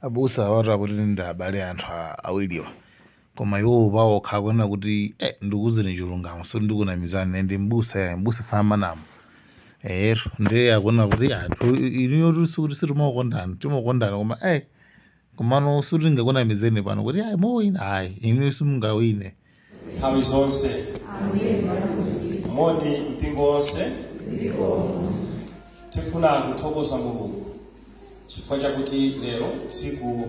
Abusa awatu akuti ndi abale anthu awiriwa, koma iwowo paokha akunena kuti ndikuwuzeni chilungamo, so ndikunamizani, ine ndi mbusa ya mbusa samanama. Ero ndiye akunena kuti anthu inuyo sikuti sitimakukondani, timakukondani, koma komano sitingakunamizeni pano kuti ayi muwina, ayi inuyo simungawine. Nthawi zonse moni mpingo wonse. Tifuna kuthokoza Mulungu chifukwa chakuti lero tsiku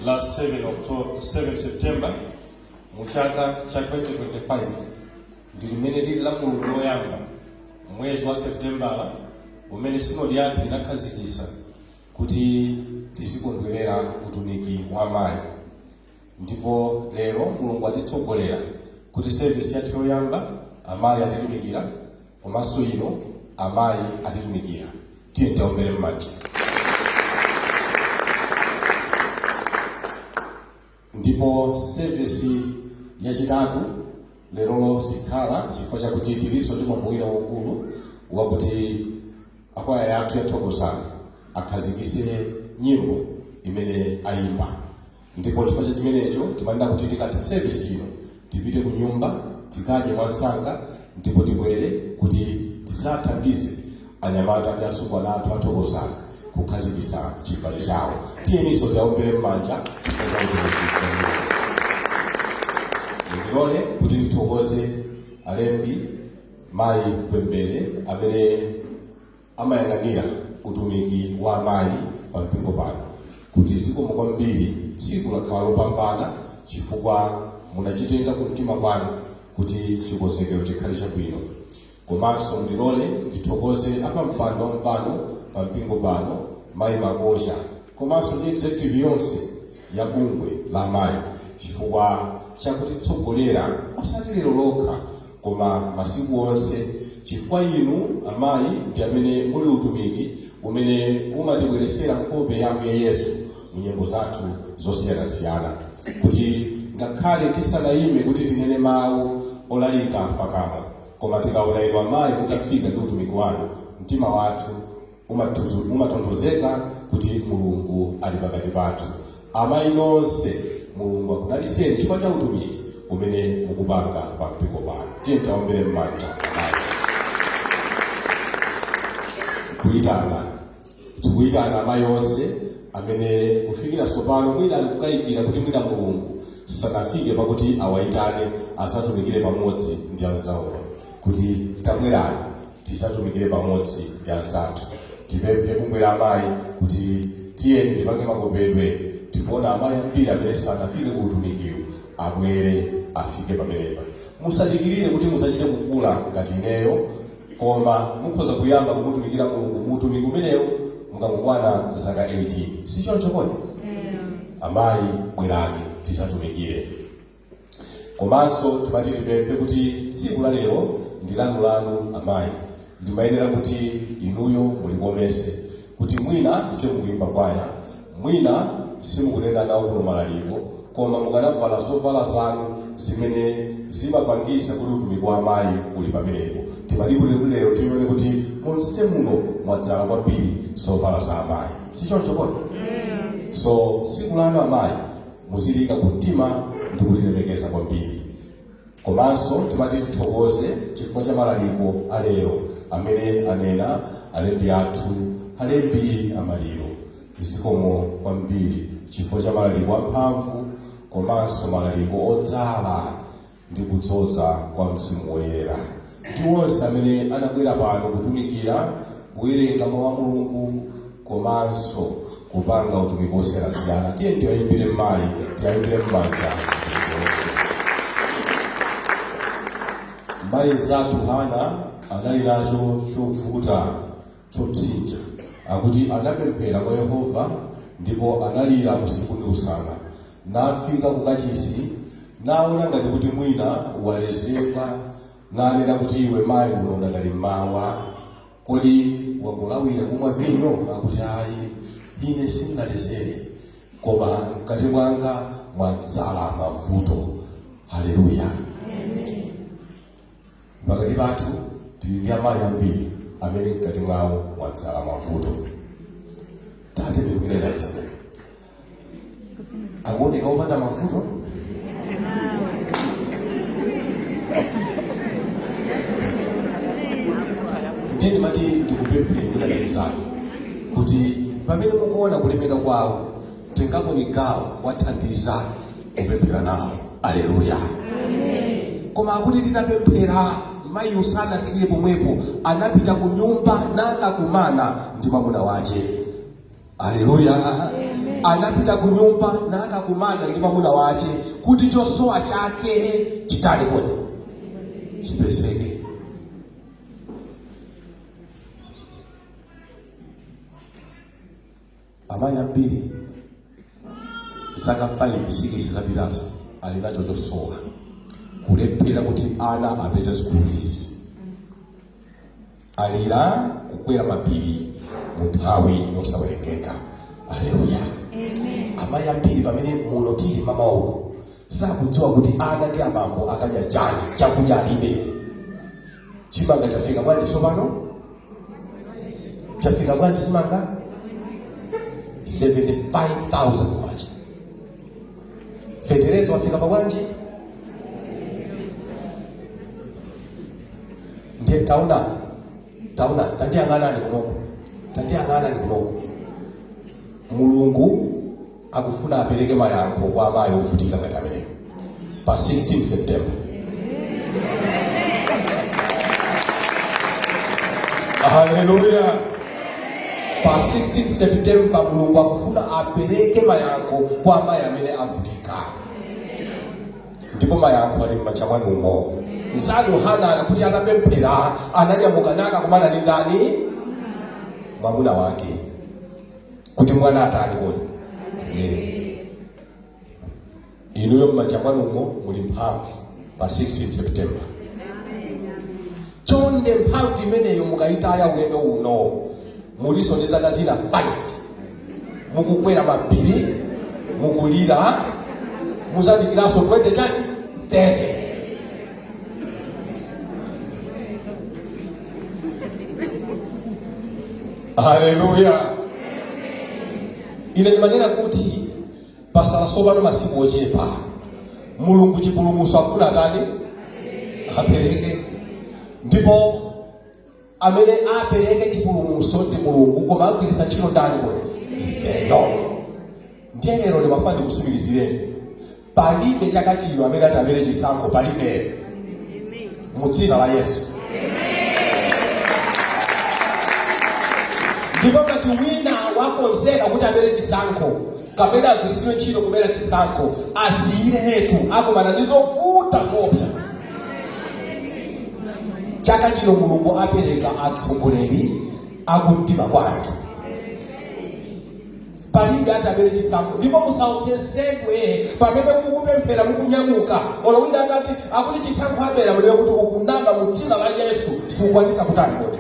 la 7 October, 7 September mu chaka cha 2025 ndi limene lili la Mulungu loyamba mwezi wa Septembala umene sinodi yathu inakhazikitsa kuti tizikondwerera utumiki wa amayi. Ndipo lero Mulungu atitsogolera kuti service yathu yoyamba amayi atitumikira, komanso ino amayi atitumikira. Tiye tiwaombere m'manja. Ndipo service yachitatu lerolo sikhala chifukwa chakuti tilinso ndi mwambo wina waukulu wakuti akwaya yathu ya Thokozani akhazikise nyimbo imene ayimba. Ndipo chifukwa cha chimenecho timanena kuti tikatha service ino tipite ku nyumba tikadye mwansanga ndipo tibwere kuti tizathandize anyamata ndi asungwana athu a Thokozani kukhazikisa chibale chawo. Tiyeninso tiwaombere m'manja chifukwa cha utumiki wa. Ndilole kuti ndithokoze alembi mayi Gwembere amene amayang'anira utumiki wa amayi pa mpingo pano, kuti zikomo kwambiri, tsiku lakhala lopambana chifukwa munachitenga kumtima kwanu kuti chikonzekero chikhale chabwino. Komanso ndilole ndithokoze apampando wa mvano pa mpingo pano mayi Makocha, komanso ndi executive yonse ya bungwe la amayi chifukwa chakutitsogolera osati lero lokha koma masiku onse, chifukwa inu amayi ndi amene muli utumiki umene umatibweresera nkhope ya Ambuye Yesu mu nyengo zathu zosiyanasiyana, kuti ngakhale tisanayime kuti tinene mawu olalika pakamwa, koma tikaona inu amayi mutafika ndi utumiki wanu, mtima wathu umatonthozeka kuti Mulungu ali pakati pathu. Amayi nonse, Mulungu akudaliseni chifukwa cha utumiki umene mukupanga pa mpingo pano. Tiye tiwaombere m'manja amayi. Kuyitana, tikuyitana amayi onse amene kufikira tsopano mwina ali kukayikira kuti mwina Mulungu sanafike pakuti awayitane azatumikire pamodzi ndi anzawo, kuti tabwerani tizatumikire pamodzi ndi anzathu. Tipemphe bungwe la amayi kuti tiyeni tipange makopedwe. Tikuona amayi ambiri amene sanafike ku utumikiwu, abwere afike pamenepa. Musadikirire kuti muzachite kukula ngati ineyo, koma mukhoza kuyamba kumutumikira Mulungu mu utumiki umenewu mukangokwana zaka 18. Si choncho kodi? Amayi, bwerani tizatumikire. Komanso timati tipemphe kuti tsiku la lero ndi lanu lanu amayi, ndimayenera kuti inuyo mulikomese, kuti mwina simukuyimba kwaya, mwina simukunena nawo kuno malaliko, koma mukanavala zovala zanu zimene zimapangisa kuti utumiki wa amayi uli pamenepo. Timati kuti lero tione kuti monse muno mwadzala kwambiri zovala za amayi, si choncho kodi? So tsiku lanu amayi muzilika kumtima ndi kulilemekeza kwambiri. Komanso timati tithokoze chifukwa cha malaliko alero amene anena alembi athu, alembi amaliro. Zikomo kwambiri chifukwa cha malaliko amphamvu komanso malaliko odzala ndi kudzoza kwa Mzimu Woyera. Ndi onse amene anabwera pano kutumikira, kuwerenga mawu a Mulungu komanso kupanga utumiki osiyanasiyana, tiye tiwayimbire mayi, tiwayimbire m'manja. Mayi zathu Hana anali nacho chovuta chopsinja, akuti anapemphera kwa Yehova ndipo analira usiku ndi usana, nafika ku kachisi naona ngati kuti mwina walezeka, nanena kuti iwe mayi uno udakali mmawa, kodi wangolawira kumwa vinyo? Akuti ayi, ine sindinalezere, koma mkati mwanga mwadzala mavuto. Haleluya. Pakati pathu tili ndi amayi ambiri amene mkati mwawo mwadzala mavuto. Tatembenukireni akuoneka opanda mavuto. Ndiye ndimati ndikupempheni kuti anzanu kuti pamene mukuona kulemera kwawo, tengaponi gawo kuwathandiza kupemphera nawo. Aleluya. Koma akuti titapemphera, mayiyu sanasiye pomwepo, anapita ku nyumba nakakumana ndi mwamuna wache. Aleluya. Anapita ku nyumba nakakumana ndi mwamuna wache kuti chosowa chake chitani kodi? Chipezeke. Amayi ambiri zaka 5 6 zapitazo ali nacho chosowa, kulephera kuti ana apeze school fees. Alira kukwera mapiri mu nthawi yosawerengeka. Aleluya. Amayi ambiri pamene muno tili mamawa uno sakudziwa kuti ana ndi abambo akadya chani, chakudya alibe. Chimanga chafika bwanji tsopano? Chafika bwanji chimanga? 75,000 kwacha. Fetereza wafika pa bwanji? Ndiye taonani, taonani, tandiyang'anani kunoko, tandiyang'anani kunoko. Mulungu akufuna apereke mayankho kwa amayi ovutika ngati amenewo pa 16 September. Haleluya. Pa 16 September Mulungu akufuna apereke mayankho kwa amayi amene avutika, ndipo mayankho ali m'manja mwanumo. Nzanu Hana anakuti atapemphera ananyamuka nakakumana ndi ndani? Mwamuna wake, kuti mwana atani kodi? Abwere. Inuyo m'manja mwanumo muli mphamvu pa 16 September. Chonde, mphamvu imeneyo mukayitaya ulendo uno, muliso ndi zaka zina 5 mukukwera mapiri, mukulira, muzadikiranso 20 chani 30. Haleluya. Ine ndimanena kuti pasala sopano masiku ochepa, Mulungu chipulumutso akufuna atani? Apereke. Ndipo amene apereke chipulumutso ndi Mulungu, koma agwiritsa ntchito ndani kodi? Ifeyo. Ndiye lero ndimafuna ndikutsimikizireni, palibe chaka chino amene atabere chisankho, palibe, mu dzina la Yesu. Ndipo ngati wina wakonzeka kuti abere chisankho kapena agwiritsidwe ntchito kubera chisankho, aziyiretu, akumana ndi zovuta zoopsa. Chaka chino Mulungu apereka atsogoleri akumtima kwa anthu. Palibe atabere chisankho. Ndipo musaopsezedwe pamene mukupemphera, mukunyamuka, olo wina akati akuti chisankho abera, munene kuti ukunama, mu dzina la Yesu sukwanisa kutani kodi.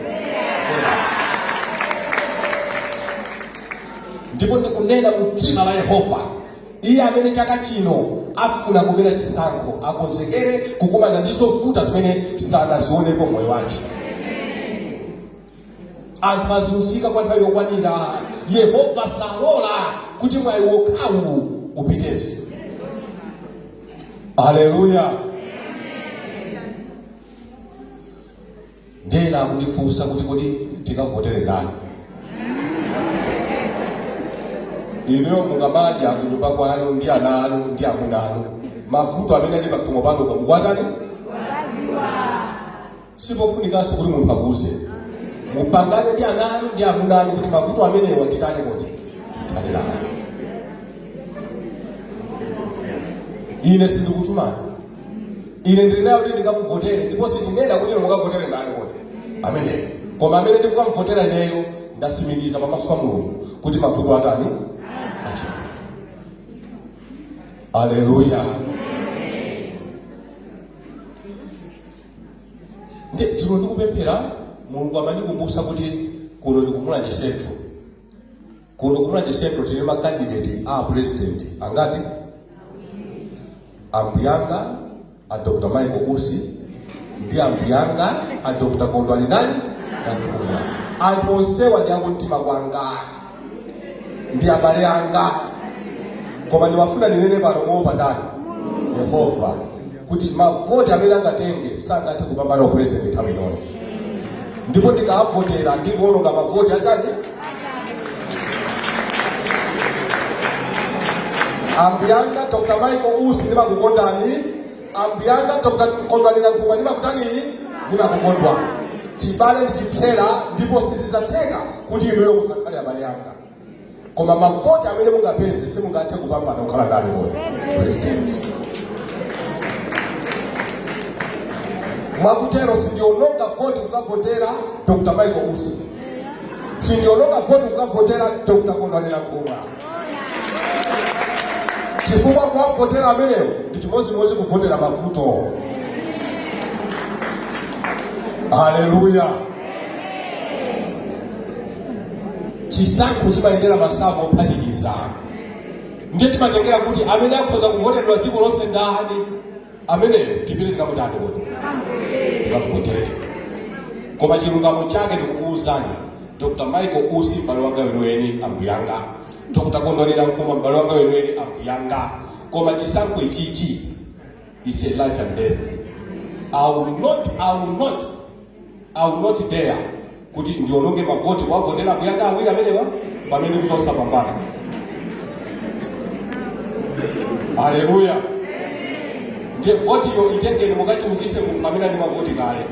Ndipo ndikunena mu dzina la Yehova, iye amene chaka chino afuna kubera chisankho akonzekere kukumana ndi zovuta zimene sanazionepo moyo wace. Anthu azunzika kwa nthawi yokwanira. Yehova salola kuti mwayi wokhawu upitenso. Aleluya. Ndena akundifunsa kuti kodi tikavotere ndani? Inuyo mukamadya kunyumba kwanu ndi ana anu ndi amuna anu, mavuto amene ali pakhomo panopo mukwatani? Sipofunikanso kuti munthu akuuze. Mupangane ndi ana anu ndi amuna anu kuti mavuto amenewa titani kodi? Tithane nawo. Ine sindikutumani, ine ndili nayo kuti ndikamuvotere, ndipo sindinena kuti ine mukavotere ndani kodi ameneyo, koma amene ndikukamvotera ineyo ndasimikiza pamaso pa Mulungu kuti mavuto atani? Achepa. Aleluya. Ndi dzulo ndikupemphera, Mulungu amandikumbutsa kuti kuno ndi ku Mulanje Central. Kuno ku Mulanje Central tili ma candidate a president angati? Ambuyanga a Dr Michael Usi ndi ambuyanga a Dr Kondwani nani? Nankhumwa. Anthu onsewa ndi akumtima kwanga. Ndi abale anga. Koma ndimafuna ndinene pano moopa ndani? Yehova, kuti mavoti amene angatenge sangathe kupambana upresident nthawi inoyo, ndipo ndikawavotera ndikuononga mavoti achani? Ambuyanga Dr Michael Usi, ndimakukondani. Ambuyanga Dr Kondwani Nankhumwa, ndimakutanini? Ndimakukondwa. Chibale ndichipsera, ndipo sizidzatheka kuti inuyo musakhale abale anga, koma mavoti amene mungapeze simungathe kupambana kukhala ndani kodi? President. Mwakutero sindiononga voti kukavotera Dr Michael Usi, sindiononga voti kukavotera Dr Kondwani Nankhumwa, chifukwa kuwavotera amenewo ndi chimodzimodzi kuvotera mavuto. Haleluya! Chisankho chimayendera masamu ophatikiza, ndiye timatengera kuti amene akhoza kuvotedwa dziko lonse ndani, ameneyo tipite tikamutani kodi? Tikamvotere. Koma chilungamo chake ndikukuwuzani, Dr Michael Usi m'bale wanga weniweni, ambuyanga Dr Kondwani Nankhumwa m'bale wanga weniweni, ambuyanga, koma chisankho ichichi is a life and death. I will not dare kuti ndiononge mavoti kuwavotera ambuyanga awiri amenewa pamene kuzosapambana. Haleluya! Ndiye votiyo itengeni mukachulukise munthu amene ali mavoti kale.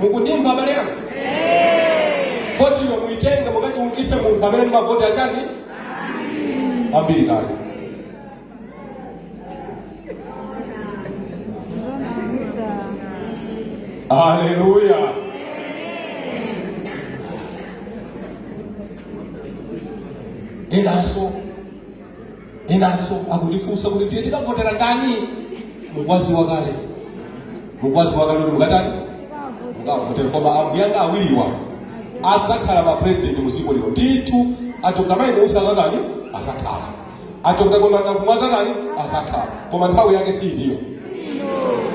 Mukundimva, abale anga? Votiyo muitenge mukachulukise munthu amene ndi mavoti achani? Ambiri kale. Haleluya! Enanso akundifunsa kuti ndiye tikavotera ndani? Mukwaziwa kale, mukwaziwa kale kuti mukatani, mukavotera. Koma ambuyanga awiriwa adzakhala ma president mu dziko lino ndithu. A Dr Michael Usi azatani? Azakhala. A Dr Kondwani Nankhumwa azatani? Azakhala. Koma nthawi yake siitiyo,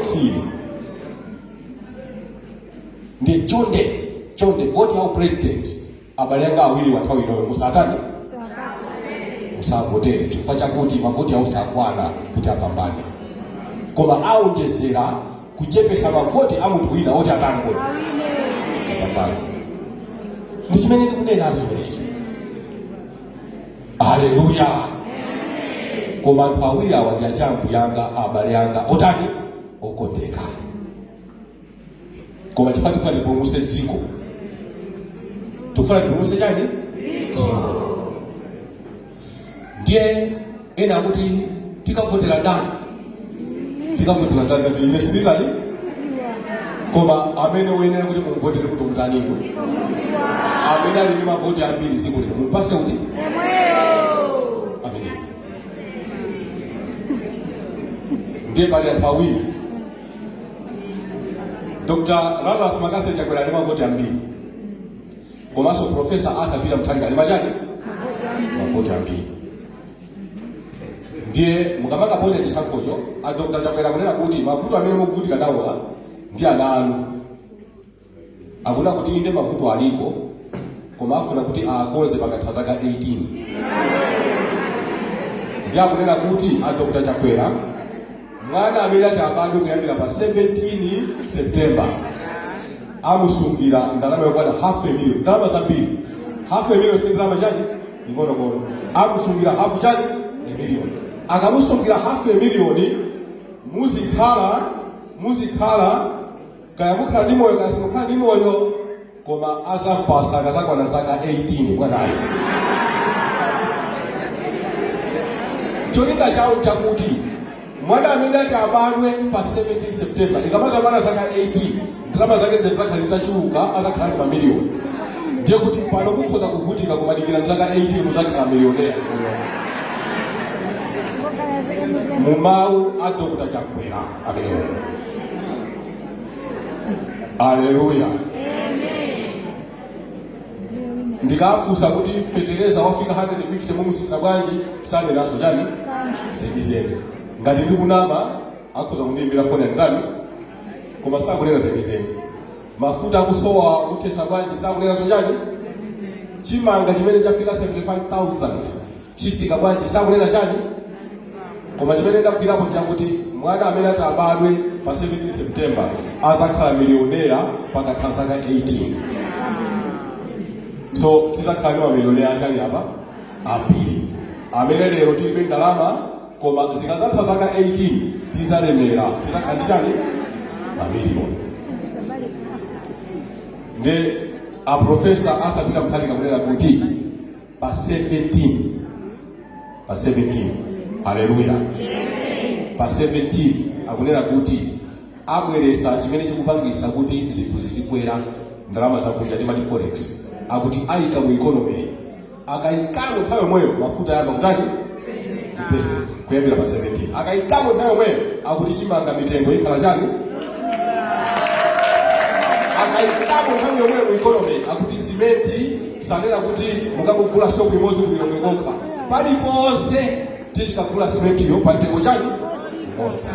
siino. Ndiye chonde chonde, voti ya president, abale anga awiriwa, nthawi inoyo musatani? Musavotere, chifukwa chakuti mavoti awo sakwana kuti apambane, koma aonjezera kuchepesa mavoti a munthu wina oti atani kodi? Apambane. Ndi chimene ndikunena chimenecho. Haleluya! Koma anthu awiri awa ndi achambuyanga, abale anga otani? Okondeka. Koma chifukwa tifuna tipulumuse dziko, tikufuna tipulumuse chani? Dziko. Ndiye ena akuti tikavotera ndani, tikavotera ndani? Ngati ine sinditani, koma amene uyenera kuti mumvotere kuti mutaniko, amene ali ndi mavoti ambiri dziko lino, mumpase kuti ameneyo. Ndiye pali anthu awiri. Dr Lazarus McCarthy Chakwera ali mavoti ambiri, komanso Professor Arthur Peter Mutharika ali machani? Mavoti ambiri. Ndiye mukamakaponya chisankhocho, a Dr Chakwera kunena kuti mavuto amene mukuvutika nawowa ndi ana anu. Akuna kuti inde, mavuto aliko, koma afuna kuti akonze pakatha zaka 18. Ndi akunena kuti a Dr Chakwera, mwana amene ati abadwe kuyambira pa 17 September amusungira ndalama yokwana half a million. Ndalama zambiri, half a million si ndalama chani ing'onokono. Amusungira half chani? A million. Akamusungira half a million, muzikhala kaya mukhala ndi moyo kaya simukhala ndi moyo, koma azampasa akazakwana zaka 18 mwanayo. Cholinga chawo chakuti mwana amene ati abadwe pa 17 September, ikamazakwana zaka 18, ndalama zake zizakhala zitachuluka, azakhala ndi mamiliyoni. Ndiye kuti pano mukhoza kuvutika, kumadikira zaka 18 muzakhala milioneya inuyo, mu mawu a Dr Chakwera amenewo. Aleluya! Ndikafunsa kuti fetereza wafika 150 mumusisa bwanji, sanenaso chani zenizeni. Ngati ndikunama akhoza kundiyimbira foni yandani, koma sakunena zenizeni. Mafuta akusowa, kuthesa bwanji, sakunenaso chani. Chimanga chimene chafika 75,000 chitsika bwanji? Sakunena chani? Koma chimene ndagwirapo chakuti mwana amene atabadwe pa 17 September azakhala milioneya pakatha zaka 18. So tizakhala ndi mamilioneya achani apa ambiri amene lero tilibe ndalama, koma zikazatha zaka 18 tizalemera, tizakhala ndi chani? Mamiliyoni. Ndi aprofesa akapita Mutharika kunena kuti pa 17, pa 17, haleluya, pa 17 akunena kuti abweresa chimene chikupangisa kuti zinthu zizikwera, ndalama zakunja, timati forex, akuti ayika mu economy. Akayikamo nthawi yomweyo, mafuta ayamba kutani? Kupezeka kuyambira pa 17. Akayikamo nthawi yomweyo, akuti chimanga mitengo ikhala chani? Akayikamo nthawi yomweyo mu economy, akuti simenti sanena kuti mukangogula shopu imodzi ku Lilongwe kokha, paliponse tizikagula simentiyo pa mtengo chani? Umodzi.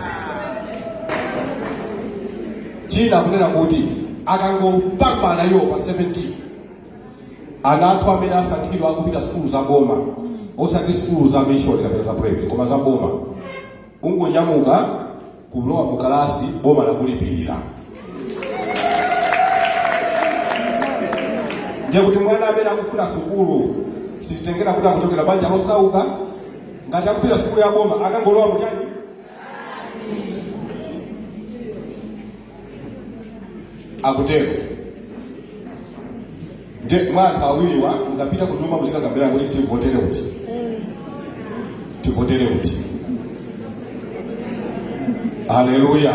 China kunena kuti akangopambana iwo pa 17, ana athu amene asankhidwa akupita sukulu za boma, osati sukulu za mission kapena za private, koma za boma, ungonyamuka kulowa mu kalasi, boma lakulipirira. Ndiye kuti mwana amene akufuna sukulu, sizitengera kuti akuchokera banja losauka, ngati akupita sukulu ya boma, akangolowa muchani? Akutero. Nde mwa anthu awiriwa, mukapita ku nyumba muzikakambirana kuti tivotere kuti, tivotere kuti. Haleluya.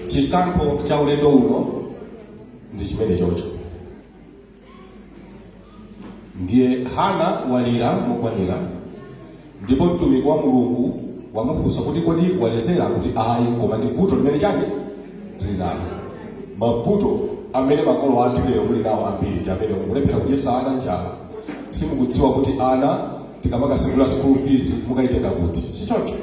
Chisankho cha ulendo uno ndi chimene chocho. Ndiye Hana walira mokwanira, ndipo mtumiki wa Mulungu wamufunsa kuti, "Kodi walezera?" Kuti, "Ayi, koma ndi vuto limene chani tili nalo." Mavuto amene makolo athu lero muli nawo ambiri ndi amene mukulephera kudyetsa ana, njala, simukudziwa kuti ana tikamakasegula school fees mukaitenga kuti, sichoncho?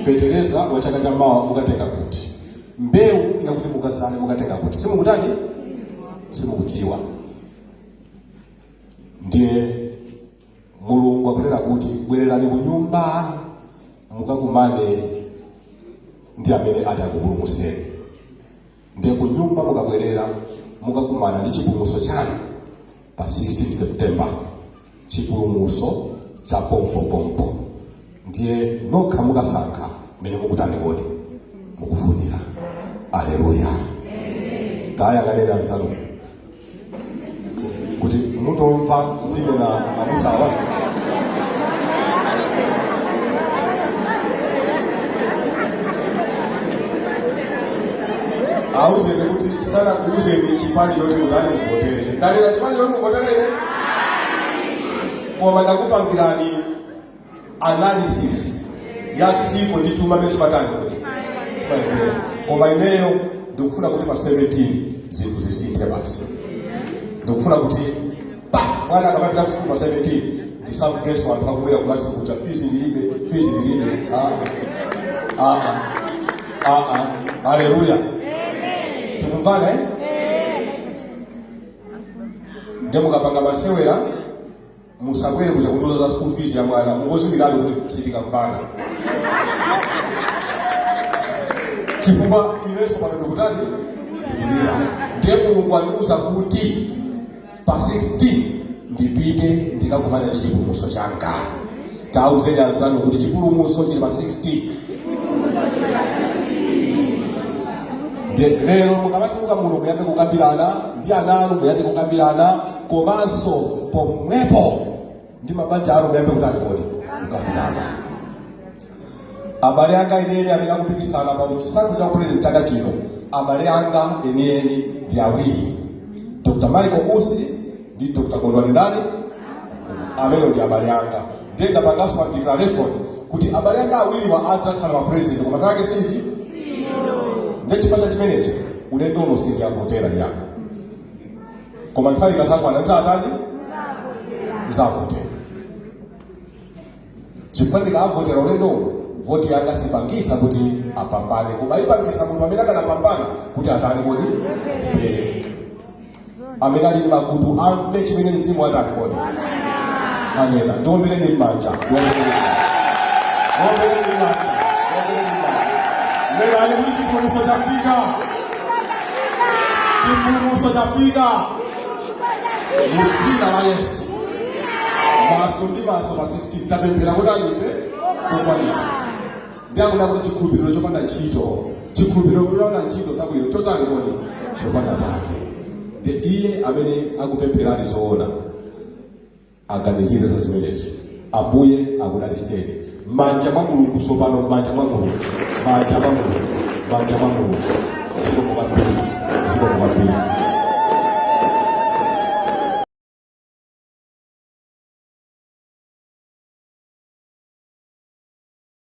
Fetereza wa chaka cha mawa mukatenga kuti? Mbewu yakuti mukazale mukatenga kuti? Simukutani? Simukudziwa. Ndiye Mulungu akunena kuti bwererani ku nyumba, mukakumane ndi amene ati akupulumuseni. Ndiye ku nyumba mukabwerera, mukakumana ndi chipulumutso chanu pa 16 September, chipulumutso cha pompopompo. Ndiye nokha mukasankha mmene mukutani kodi mukufunira. Aleluya. Tayang'aneni anzanu kuti mutomva zinena amusawa. Auzeni kuti sanakuuzeni chipani choti mutani muvotere. Ndanena chipani choti muvotere ine, koma ndakupangirani analysis ya dziko ndi chuma amene chimatani kodi chimayendera. Koma ineyo ndikufuna kuti pa 17 zinthu zisinthe basi. Ndikufuna kuti pa mwana akamapita kusukulu pa 17, ndisamvenso anthu akubwera kumazikuta, "Fees ndilibe, fees ndilibe." Ah, ah, ah, ah. Haleluya. Tikumvana, eh? Ndiye mukapanga masewera, musabwere kuja kundiuza za school fees ya mwana. Mungoziwiratu kuti sitikamvana, chifukwa inenso pano ndikutani? Ndikulira. Ndiye Mulungu andiuza kuti pa 16 ndipite ndikakumane ndi chipulumutso changa. Tauzeni anzanu kuti chipulumutso chili pa 16. Ndiye lero mukamatuluka muno, muyambe kukambirana ndi ana anu, muyambe kukambirana komanso pomwepo ndi mabanja anu, muyambe kutani kodi? Kukambirana. Abale anga enieni amene akupikisana pa chisankho cha president chaka chino, abale anga enieni ndi awiri, Dr Michael Usi ndi Dr Kondwani ndani. Amene ndi abale anga. Ndiye ndapanganso ma declaration kuti abale anga awiriwa adzakhala ma president, koma take siti. Ndiye chifukwa cha chimenecho, ulendo uno sindiyavotera ya, koma nthawi ikazakwana nzatani? Nzavotera. Chifukwa ndikavotera ulendo uno, voti yanga sipangisa kuti Apambane, koma ipangisa munthu amene akanapambana kuti atani kodi? Tere. Amene ali ndi makutu amve chimene Mzimu atani kodi? Anena. Ndiombereni m'manja, ndiombereni m'manja, ndiombereni m'manja, ndiombereni m'manja. Nenani kuti chipulumutso chafika, chipulumutso chafika mu dzina la Yesu. Maso ndi maso pa 16 tapemphera kuti alife kokwanira. Ndi akuda kuti chikhulupiriro chopanda ntchito, chikhulupiriro chopanda ntchito zabwino chotani kodi? Chopanda pake. Ndi iye amene akupempherani zoona aganizire za zimenezo. Ambuye akudaliseni. Manja mwa Mulungu sopano, manja mwa Mulungu, manja mwa Mulungu, manja mwa Mulungu. Zikomo kwambiri, zikomo kwambiri.